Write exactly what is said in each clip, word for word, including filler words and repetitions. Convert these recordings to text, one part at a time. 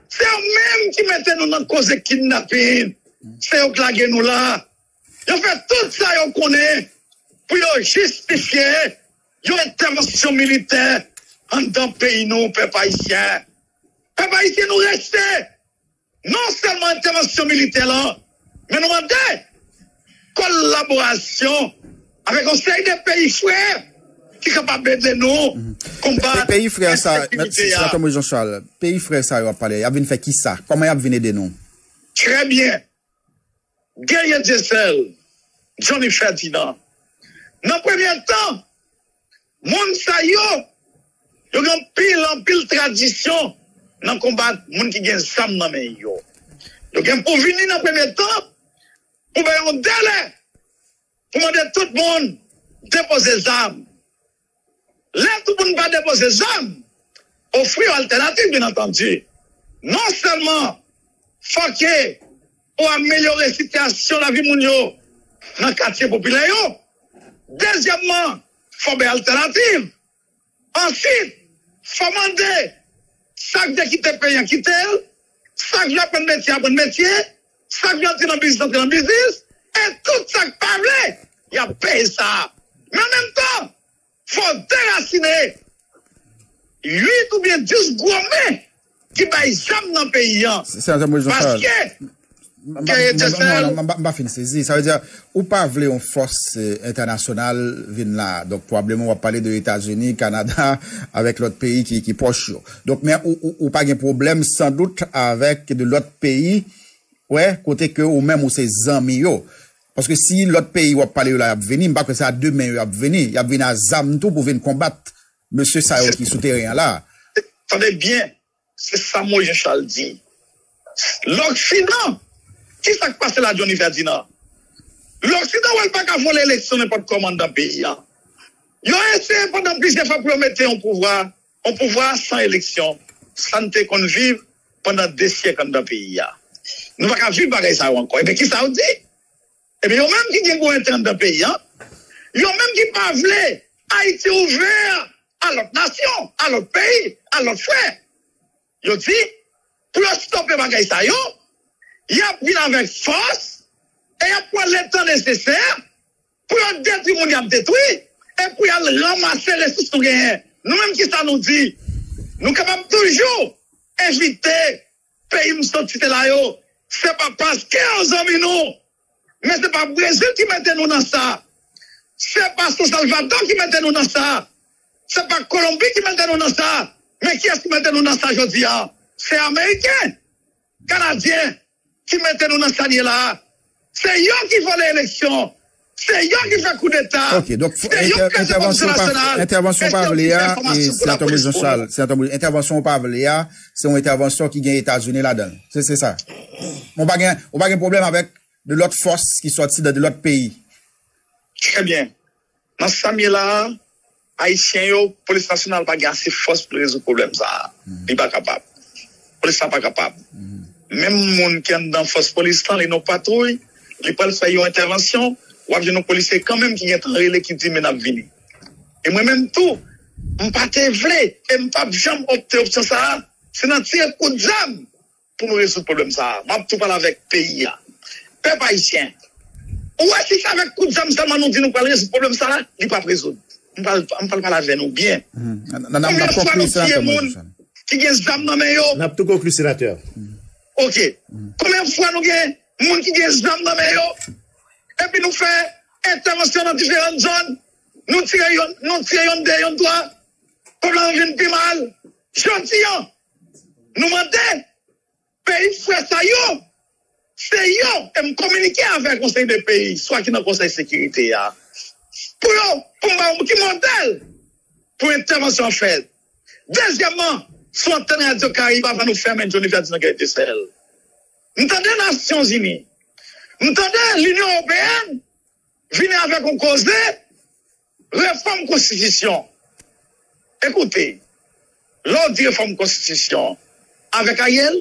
Se yo menm ki mete nou nan koze kidnapin. Se yo k lage nou la. Yo fè tout sa yo konnen pou yo jistifye yon entèvansyon militè anndan peyi nou, pèp ayisyen. Pèp ayisyen, nou rejte non sèlman entèvansyon militè lan, men nou mande kolaborasyon avèk yon seri de peyi frè ki kapab ede nou konbat ensekirite a. Peyi frè sa, Senatè Moïse Jean Charles, peyi frè sa yo ap pale, y ap vin fè kisa? Kòman y ap vin ede nou? Trè byen. Guerrier Dieuseul, Johnny Ferdinand. Nan premye tan, moun sa yo, yo gen anpil, anpil tradisyon nan konbat moun ki gen zam nan men yo. Yo gen pou vini nan premye tan pou bay yon delè pou mande tout moun depoze zam. Lè tout moun pa depoze zam, ofri yo altènativ, byen antandi. Non sèlman fòk ou amelyore sitiyasyon lavi moun yo nan katye popilè yo, dezyèmman, fò bay altènativ. Ansuit, fò mande sa k vle kite peyi a kite l, sa k vle aprann metye aprann metye, sa k vle antre nan biznis antre nan biznis, e tout sa k pa vle, y ap peye sa. Men an menm tan, fò derasine uit oubyen dis gwo men ki bay zam nan peyi an. Senatè Moïse Jean Charles, paske m pa fin sezi. Sa vle di, ou pa vle yon fòs entènasyonal vin la. Donk, pwobableman, w ap pale de Etazini, Kanada, avèk lòt peyi ki, ki pwòch yo. Donk, men ou, ou, ou pa gen pwoblèm, sandout, avèk de lòt peyi, wè, kote ke ou menm ou se zanmi yo. Paske si lòt peyi w ap pale yo la, y ap vini, m pa kwè se a de men yo ap vini. Y ap vini a zam tou pou vin konbat mesye sa yo ki sou teren an la. Tande byen, se sa Moïse Jean Charles di. Loksidan, ki sa k pase la, Johnny Ferdinand? Loksidan wè l pa ka vòlè eleksyon nenpòt kòman anndan peyi a. Yo eseye pandan plizyè fwa pou yo mete yon pouvwa, yon pouvwa san eleksyon. Sa n te konn viv pandan de syèk anndan peyi a. Nou pa ka viv bagay sa yo ankò. Ebyen, ki sa yo di? Ebyen, yo menm ki gen gwo entè anndan peyi a, yo menm ki pa vle Ayiti ouvè a lòt nasyon, a lòt peyi, a lòt frè. Yo di, pou yo stope bagay sa yo, y ap vin avèk fòs e y ap pran letan nesesè pou yo detwi moun y ap detwi e pou y al ranmase resous nou genyen. Nou menm, kisa nou di? Nou kapab toujou envite peyi m sot site la yo, se pa paske yo zanmi nou, men se pa Brezil ki mete nou nan sa. Se pa San Salvadò ki mete nou nan sa. Se pa Kolonbi ki mete nou nan sa. Men kiyès ki mete nou nan sa jodi a? Se Ameriken, Kanadyen ki mete nou nan sa n ye la a. Se yo ki vòlè eleksyon. Se yo ki fè koudeta. Ok, donk, se yo ki kraze Konbisyon Nasyonal. Entèvansyon w pa vle a, Senatè Moïse Jean Charles, Senatè Moïse, entèvansyon w pa vle a, se yon entèvansyon ki gen Etazini ladan l. Se, se sa. Ou pa gen, ou pa gen pwoblèm avèk de lòt fòs ki sòti de, de lòt peyi. Trè byen. Nan sa m ye la a, Ayisyen yo, Polis Nasyonal pa gen ase fòs pou l rezoud pwoblèm sa a. Li pa kapab. Polis la pa kapab. Menm moun ki anndan fòs polis lan, li nan patwouy, li pral fè yon entèvansyon, w ap jwenn yon polisye kanmenm ki gentan rele, ki di, "Men n ap vini." E mwen menm tou, m pa te vle, e m p ap janm opte opsyon sa a, se nan tire kout zam pou nou rezoud pwoblèm sa a. M ap tou pale avèk peyi a. Pèp ayisyen, ou wè si se avèk kout zam sèlman nou di nou pral rezoud pwoblèm sa a, li p ap rezoud. M pral, m pral pale avè nou byen. Konbyen fwa nou tiye moun ki gen zam nan men yo? N ap tou konkli, Senatè. Ok. Konbyen fwa nou gen moun ki gen zam nan men yo? Epi nou fè entèvansyon nan diferan zòn. Nou tire yonn, nou tire yonn de, yonn twa. Pwoblèm vin pi mal. Jodi a, nou mande peyi frè sa yo, se yo, e m kominike avèk yon seri de peyi, swa ki nan Konsèy Sekirite a, pou yo, pou m ba yo ki modèl pou entèvansyon an fèt. Dezyèmman, sou antèn Radyo Karayib, avan nou fèmen, Johnny Ferdinand Guerrier Dieuseul, m tande Nasyonzini, m tande Linyon Ewopeyèn vini avèk yon koze refòm konstitisyon. Ekoute, lè w di refòm konstitisyon avèk Ariel,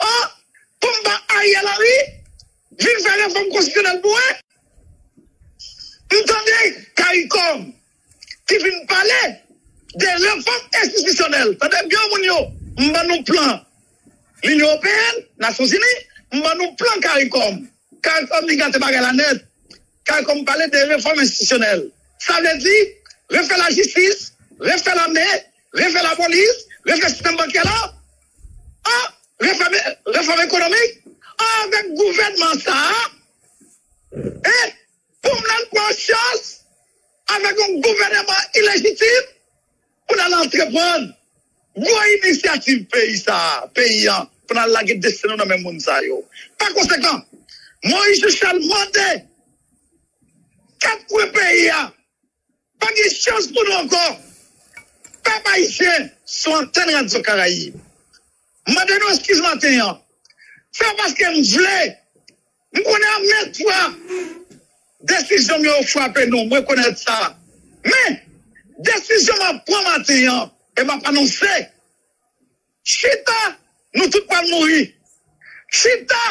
an, pou m ba Ariel Henry vin fè refòm konstitisyonèl pou mwen? M tande CARICOM ki vin pale de refòm enstitisyonèl. Tande byen, moun yo, m ban nou plan. Linyon Ewopeyèn, Nasyonzini, m ban nou plan CARICOM. CARICOM li gate bagay la nèt. CARICOM pale de refòm enstitisyonèl. Sa vle di, refè lajistis, refè lame, refè lapolis, refè sistèm bankè la, an, refè, refòm ekonomik, an, avèk gouvènman sa a, e pou m nan konsyans, avèk yon gouvènman ilejitim, pou n al antreprann gwo inisyativ peyi sa a, peyi an, pou n al lage desten nou nan men moun sa yo. Pa konsekan, Moïse Jean Charles mande kat kwen peyi a, pa gen chans pou nou ankò. Pèp ayisyen, sou antèn Radyo Karayib, m mande nou eskiz maten an. Se pa paske m vle, m konnen anmèt fwa desizyon m yo frape nou, m rekonèt sa. Men, desizyon m ap pran maten an, e m ap anonse, chita, nou tout pral mouri. Chita,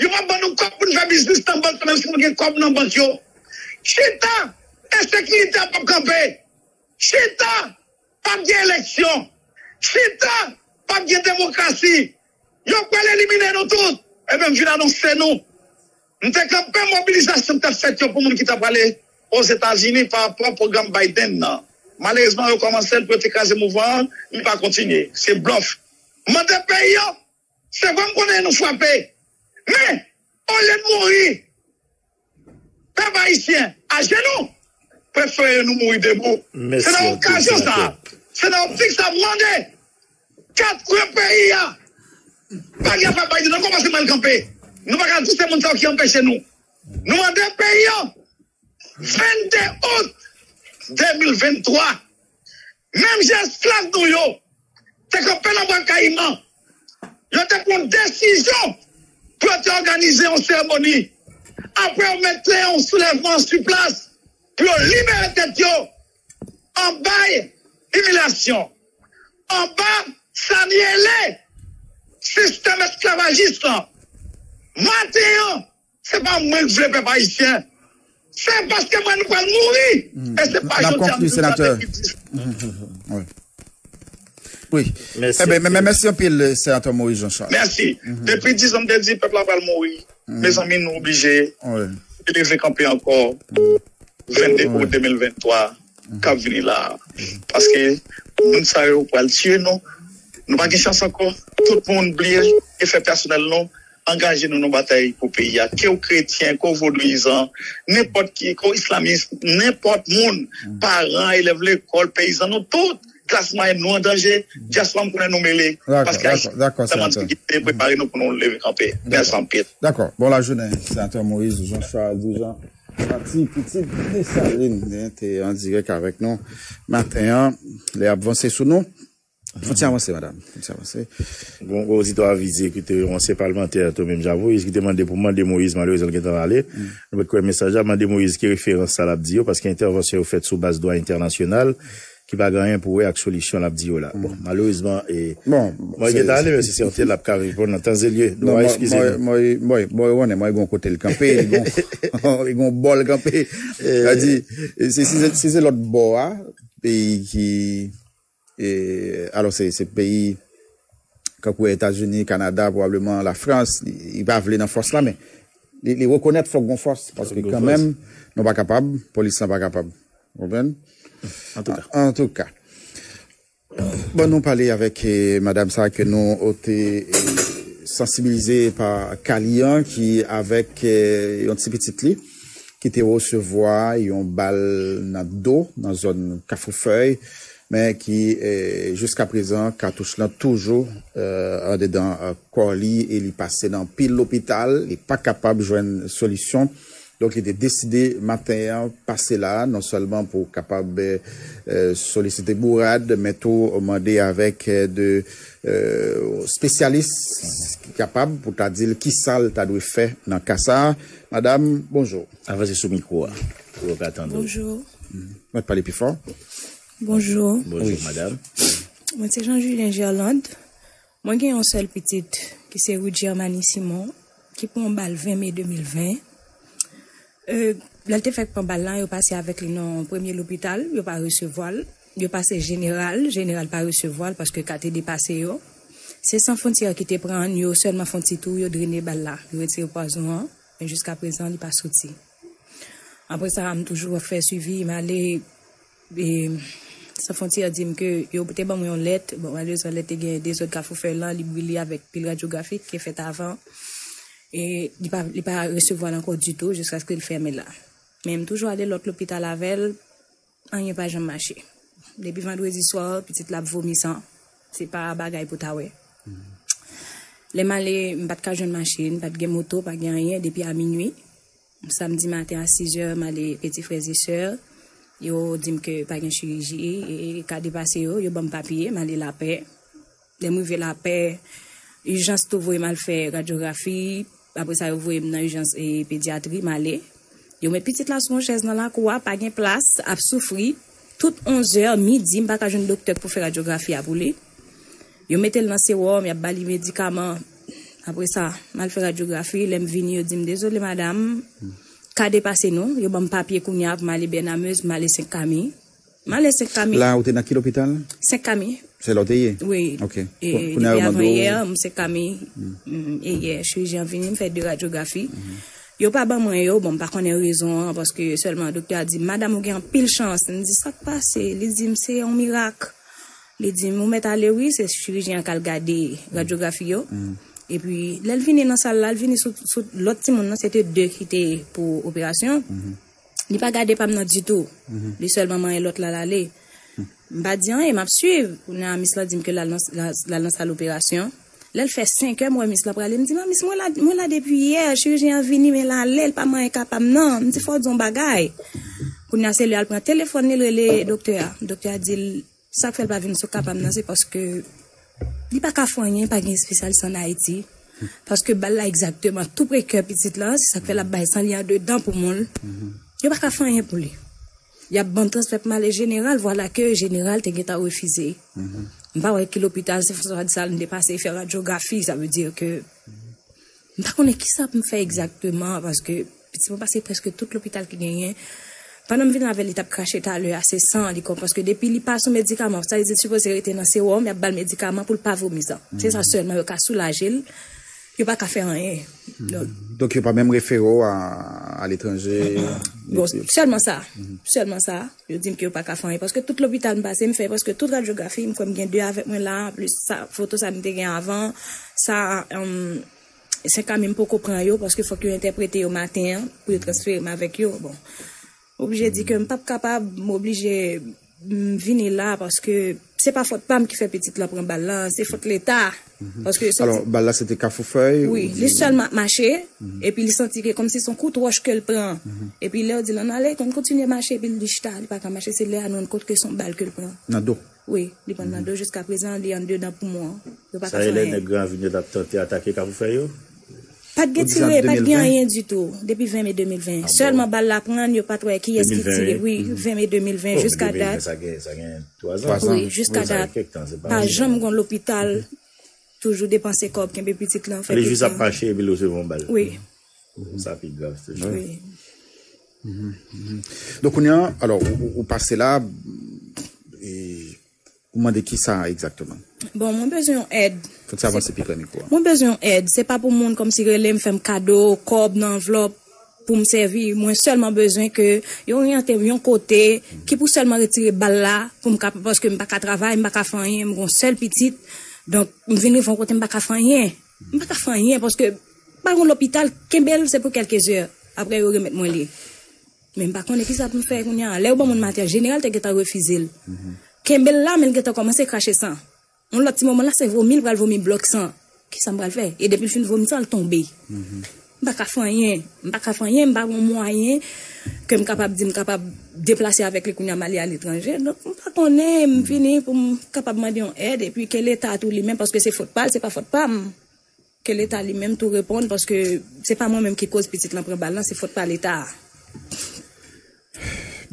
yo p ap ban nou kòb pou n fè biznis nan bank, menm si nou gen kòb nan bank yo. Chita, ensekirite a p ap kanpe. Chita, p ap gen eleksyon. Chita, p ap gen demokrasi. Yo pral elimine nou tout. Ebyen, m vin anonse nou. M te kanpe mobilizasyon k t ap fèt yo pou moun ki t ap prale Ozetazini pa rapò pwogram Biden nan. Malerezman, yo kòmanse l pou yo te kraze mouvman an, li pa kontinye. Se blòf. M mande peyi an, se vre m konnen nou frape. Men, olye n mouri, pèp ayisyen, ajenou, prefere nou mouri debou. Se nan okazyon sa a, se nan optik sa a m mande kat kwen peyi a, pa gen afè Biden ankò paske m al kanpe. Nou pa ka di se moun sa yo ki anpeche nou. Nou mande peyi an, vennde out de mil venntwa, menm jan esklav nou yo te kanpe nan Bwa Kayiman, yo te pran yon desizyon pou yo te òganize yon seremoni. Apre yo mete yon soulèvman sou plas pou yo libere tèt yo anba imilyasyon, anba sa n rele sistèm esklavajis lan. Maten an, se pa mwen k vle pèp ayisyen. Se paske mwen nou pral mouri. E se pa jodi a m di w sa depi dis. Wi. Mèsi anpil. Ebyen, mèsi anpil, senatè Moïse Jean Charles. Mèsi. Depi dis an m te di pèp la pral mouri. Mezanmi, nou oblije leve kanpe ankò. Vennde out de mil venntwa k ap vini la a. Paske moun sa yo pral tiye nou. Nou pa gen chans ankò. Tout moun bliye efè pèsonèl nou. Angaje nou nan batay pou peyi a. Ke w kretyen, ke w vodouyizan, nenpòt ki, ke w islamis, nenpòt moun, paran, elèv lekòl, peyizan, nou tout, klas mwayèn, nou an danje. Dyaspora, m konnen nou mele. Paske Ayiti, tèlman difikilte, prepare nou pou nou leve kanpe. Mèsi anpil. Dakò. Bon lajounen, senatè Moïse Jean Charles Dijan. Pati Pitit Desalin, eh, te an dirèk avèk nou maten an. Lè ap vanse sou nou. Fò ti avanse, madanm. Fò ti avanse. Gon, gon oditè avize ki te yon ansyen palmantè, tou menm jan Moïse, ki te mande pou mande Moïse, malerezman, l gentan ale. Nou pa t kwè mesaj la, mande Moïse ki referans sa l ap di yo, paske entèvansyon yo fèt sou baz dwa entènasyonal, ki pa gen anyen pou wè ak solisyon l ap di yo la. Bon, malerezman, e, mwen gentan ale, men si se yon tèl, l ap ka reponn nan tan e lye. Nou va eskize nou. Mwen, mwen, mwen, mwen, mwen, mwen, mwen, gon kote l kanpe, li gon, li gon bò l kanpe. Sa di, si, si, si se lòt bò a, peyi ki, e, alò, se, se peyi kankou Etazini, Kanada, pwobableman Lafrans, li, li pa vle nan fòs la, men li, li rekonèt fòk gon fòs, paske kanmenm, nou pa kapab, polis lan pa kapab. Ou konprann? Antouka. Antouka. Bon, nou pale avèk, eh, madanm sa ke nou te, eh, sansibilize pa ka li an, ki avèk, eh, yon ti pitit li, ki te resevwa yon bal nan do, nan zòn Kafou Fèy, men ki, eh, jiska prezan, katouch lan toujou, eh, andedan, eh, kò li e li pase nan anpil lopital, li pa kapab jwenn solisyon. Donk, li te deside maten an pase la, non sèlman pou kapab, eh, solisite bourad, men tou mande avèk, eh, de, eh, espesyalis ki kapab pou ta di l kisa l ta dwe fè nan ka sa a. Madanm, bonjou. Avanse sou mikwo a, pou yo ka tande w. Bonjou. Mèt pale pi fò. Bonjou. Bonjou, madanm. Mwen se Jean Julien Gerlande. Mwen gen yon sèl pitit ki se Rudy Hermanie Simon, ki pran yon bal ven me de mil ven. E, lè l te fèk pran bal la, yo pase avèk li nan premye lopital, yo pa resevwa l. Yo pase jeneral, jeneral pa resevwa l paske ka te depase yo. Se San Fwontyè ki te pran l, yo sèlman fè yon ti tou, yo drene bal la, yo retire pwazon an, men jiska prezan, li pa soti. Apre sa, m toujou ap fè swivi, m ale, e, San Fwontyè di m ke yo te ban mwen yon lèt, bon, malerezman, lèt te gen dezòd Kafou Fèy lan, li brile avèk pil radyografi ki te fèt avan, e li pa, li pa resevwa l ankò ditou, jiskaske l fèmen la. Men m toujou ale lòt lopital avè l, anyen pa janm mache. Depi vandredi swa, pitit la ap vomi san. Se pa bagay pou ta wè. Lè m ale, m pa t ka jwenn machin, pa t gen moto, pa gen anyen, depi a minui. Samdi maten a sizè, m ale Petit Frères et Sœurs. Yo di m ke pa gen chiriji, e ka depase yo, yo ban m papye, m ale Lapè. Lè m rive Lapè, ijans tou voye m al fè radyografi. Apre sa, yo voye m nan ijans, e, pedyatri, m ale. Yo met pitit la sou yon chèz nan lakou a, pa gen plas, ap soufri. Tout onzè, midi, m pa ka jwenn doktè k pou fè radyografi a pou li. Yo mete l nan sewòm, y ap ba li medikaman. Apre sa, m al fè radyografi. Lè m vini, yo di m, "Dezole, madanm, ka depase nou." Yo ban m papye kounye a pou m ale Bènamez, pou m ale Senk Kami. M ale Senk Kami. La, ou te nan ki lopital? Senk Kami. Se la ou te ye? Wi. Ok. E, depi avan yè, m Senk Kami. Mm, e yè, chirijyen an vini, m fè de radyografi. Yo pa ban mwen yo, bon, m pa konnen rezon an, paske sèlman doktè a di, "Madanm, ou gen anpil chans." M di, "Sa k pase?" Li di m, "Se yon mirak." Li di m, "Ou mèt ale, wi, se chirijyen an k al gade radyografi yo." Epi, lè l vini nan sal la, l vini sou, sou lòt timoun nan, se te de ki te pou operasyon. Li pa gade pa m nan ditou. Li sèlman manyen lòt la, l ale. M pa di anyen, m ap swiv. Kounye a, mis lan di m ke l al nan, l al, l al nan sal operasyon. Lè l fè senk è, m wè mis lan prale. M di, "Manmi, mwen la, mwen la depi yè, chirijyen an vini, men l ale, l pa manyen ka pa m nan." M di, "Fò w di yon bagay." Kounye a, se lè al pran telefòn li, l rele doktè a. Doktè a di l, sa k fè l pa vin sou ka pa m nan, se paske li pa ka fè anyen, pa gen espesyalis ann Ayiti. Paske bal la egzakteman tou pre kè pitit lan, se sa k fè l ap bay san li andedan poumon l. Yo pa ka fè anyen pou li. Y ap ban m transfè pou m ale jeneral, vwala ke jeneral te gentan refize. M pa wè ki lopital, se François Dessalines m te pase fè radyografi, sa vle di ke m pa konnen kisa pou m fè egzakteman, paske pitit mwen pase prèske tout lopital ki genyen. Pandan m vin avè l, li t ap krache talè a, se san li konn, paske depi li pa sou medikaman, sa vle di l sipoze rete nan sewòm, y ap ba l medikaman pou l pa vomi san. Se sa sèlman yo ka soulaje l, yo pa ka fè anyen. Donk, Donk, yo pa menm refere w a, aletranje? Bon, sèlman sa, sèlman sa, yo di m ke yo pa ka fè anyen, paske tout lopital m pase, m fè prèske tout radyografi, m kwè m gen de avèk mwen la, plis sa, foto sa m te gen avan, sa, Senk Kami m poko pran yo, paske fòk yo entèprete yo maten an, pou yo transfere m avèk yo. Bon, oblije di ke m p ap kapab, m oblije, m vini la, paske se pa fòt pa m ki fè pitit lan pran bal lan, se fòt Leta. Paske se Alò, bal la se te Kafou Fèy? Wi, li sèlman ap mache, epi li santi ke kòmsi se yon kout wòch ke l pran. Epi lè yo di l ann ale, konn kontinye mache, epi li chita, li pa ka mache, se lè a nou rann kont ke se yon bal ke l pran. Nan do? Wi, li pran nan do jiska prezan, li andedan poumon an. Yo pa ka fè anyen. Sa e lè nèg Gran Ravin yo t ap tante atake Kafou Fèy yo? Pa t gen tire, pa t gen anyen ditou, depi ven me de mil ven. Sèlman bal la pran, yo pa t wè kiyès ki tire. Wi, ven me de mil ven, jiska dat. Sa gen, sa gen twa zan. Wi, jiska dat. Pa janm gen lopital, toujou depanse kòb, kenbe pitit lan, fè pitit lan. Li jis ap mache, epi l resevwa yon bal. Wi. Sa pi grav toujou. Wi. Donk, kounye a, alò, ou, ou, ou pase la, e, ou mande ki sa egzakteman? Bon, mwen bezwen yon èd. Fòk sa avanse pi pre mikwo a. Mwen bezwen yon èd. Se pa pou moun kòmsi rele m, fè m kado, kòb nan anvlòp pou m sèvi. Mwen sèlman bezwen ke yo oryante m yon kote ki pou sèlman retire bal la pou m ka, paske m pa ka travay, m pa ka fè anyen, m gon sèl pitit. Donk, m vin rive yon kote m pa ka fè anyen. M pa ka fè anyen paske pa gon lopital, kenbe l se pou kèlke zè. Apre yo remèt mwen li. Men m pa konnen kisa pou m fè kounye a. Lè yo ban moun maten an, jeneral te gentan refize l. Kenbe l la, men l gentan kòmanse krache san. Yon lòt ti moman la, se vomi, l pral vomi blòk san. Kisa m pral fè? E depi l fin vomi san, l tonbe. M pa ka fè anyen. M pa ka fè anyen, m pa gon mwayen ke m kapab di m kapab deplase avèk li kounye a m ale aletranje. Donk, m pa konnen, m vini pou m kapab mande yon èd, epi ke Leta tou li menm, paske se fòt pa l, se pa fòt pa m. Ke Leta li menm tou reponn, paske se pa mwen menm ki koz pitit lan pran bal lan, se fòt pa Leta a.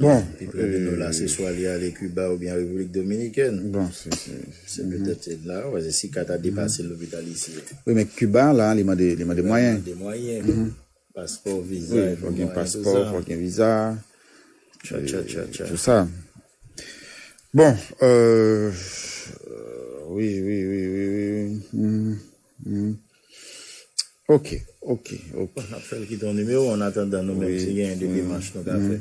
Bon, pi pre de nou la, se swa li ale Kiba oubyen Repiblik Dominikèn. Bon, se, se, se petèt se la, paske si ka ta depase lopital isi a. Wi, men Kiba la, li mande, li mande mwayen. Li mande mwayen. Paspò, viza, wi, fòk gen paspò, fòk gen viza. Tcha, tcha, tcha, tcha. Tout sa. Bon, euh, Wi, wi, wi, wi, wi. Mhm, mhm. Ok, ok, ok. Bon, n ap fè l kite yon nimewo, an atandan nou menm, si gen de demach nou ka fè.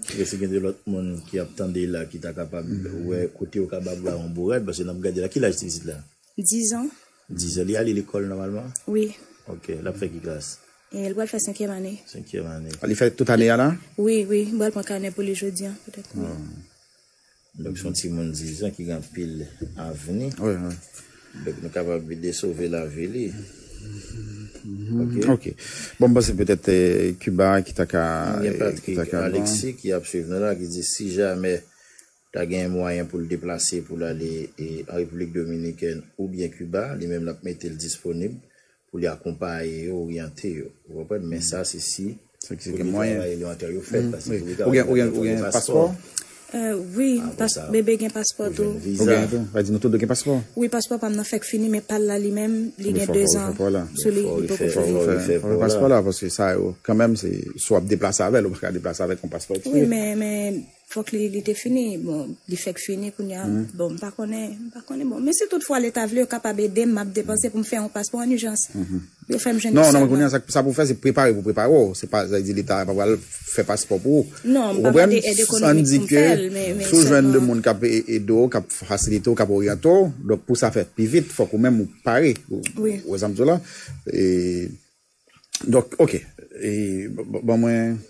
Paske si gen de lòt moun ki ap tande la, ki ta kapab wè kote yo kapab ba yon bourad, paske n ap gade la, ki laj ti pitit la? Dizan. Dizan. Li ale lekòl nòmalman? Wi. Ok, l ap fè ki klas? E, l pral fè senkyèm ane. Senkyèm ane. Li fè tout ane a la? Wi, wi, m pral pran kanè pou li jodi a, petèt. Donk, se yon timoun dizan ki gen anpil avni. Wi, wi. Donk, nou kapab ede sove lavi li. Ok. Ok. Bon, m panse petèt, eh, Cuba ki ta ka, ki ta ka bon. Gen Patrick Alexis ki ap swiv nou la, ki di si jamè ta gen mwayen pou l deplase, pou l ale, eh, an Repiblik Dominikèn oubyen Kiba, li menm l ap mete l disponib pou li akonpaye yo, oryante yo. Ou konprann? Men sa, se si kote travay oryante yo fèt, paske pou travay oryante yo gen paspò. Euh, wi, bebe gen paspò tou. Ou gen tou. Sa di nou tout gen paspò. Wi, paspò pa m nan fèk fini, men pa l la li menm, li gen dezan sou li, li poko fini. Fò gen paspò la, paske sa yo, kanmenm, se, si w ap deplase avè l, ou pa ka deplase avèk yon paspò ekspire. Wi, men, men, fòk li, li te fini. Bon, li fèk fini kounye a. Bon, m pa konnen, m pa konnen. Bon, men si tout fwa Leta vle, yo kapab ede m, m ap depanse pou m fè yon paspò an ijans. Yo fè m jwenn yon sèlman. Non, non, men kounye a, sa, sa pou fè, se prepare pou prepare w. Se pa, sa vle di Leta pa pral fè paspò pou ou. Non, m pa mande èd ekonomik pou m fè l, men, men sèlman. Si w jwenn de moun k ap e-, ede w, k ap fasilite w, k ap oryante w, donk pou sa fèt pi vit, fòk ou menm ou pare. Ou, ou wè sa m di w la? E, Donk, ok. E, b-, b-, ban mwen,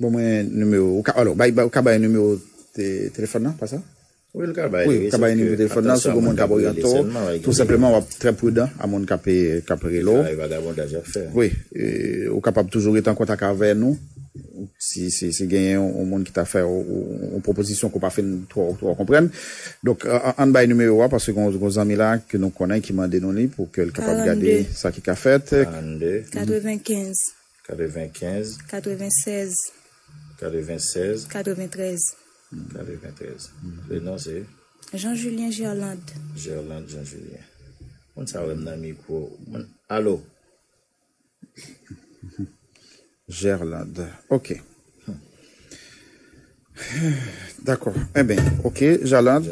ban mwen nimewo. Ou ka, alò, bay, bay, ou ka bay nimewo te-, telefòn nan, pa sa? Wi, l ka bay, wi, ou ka bay nimewo telefòn nan, si gen moun k ap oryante w, tou senpleman, w ap trè pridan a moun k ap, e, k ap rele w. Wi, e, ou kapab toujou rete an kontak avè nou. Si, si, si genyen yon, yon moun ki ta fè yon, yon, yon pwopozisyon ke w pa fin twò, twò konprann. Donk, an, an, ann bay nimewo a, paske gon, gon zanmi la ke nou konnen ki mande nou li pou ke l kapab gade sa ki ka fèt. Karannde. Katrevenkenz. Katrevenkenz. Katrevensèz. Katrevensèz. Katreventrèz. Katreventrèz. Prenon se? Jean Julien Gerland. Gerland Jean Julien. Moun sa wè m nan mikwo. Moun, alo? Gerland. Ok. Dakò. Enben, ok, Gerland.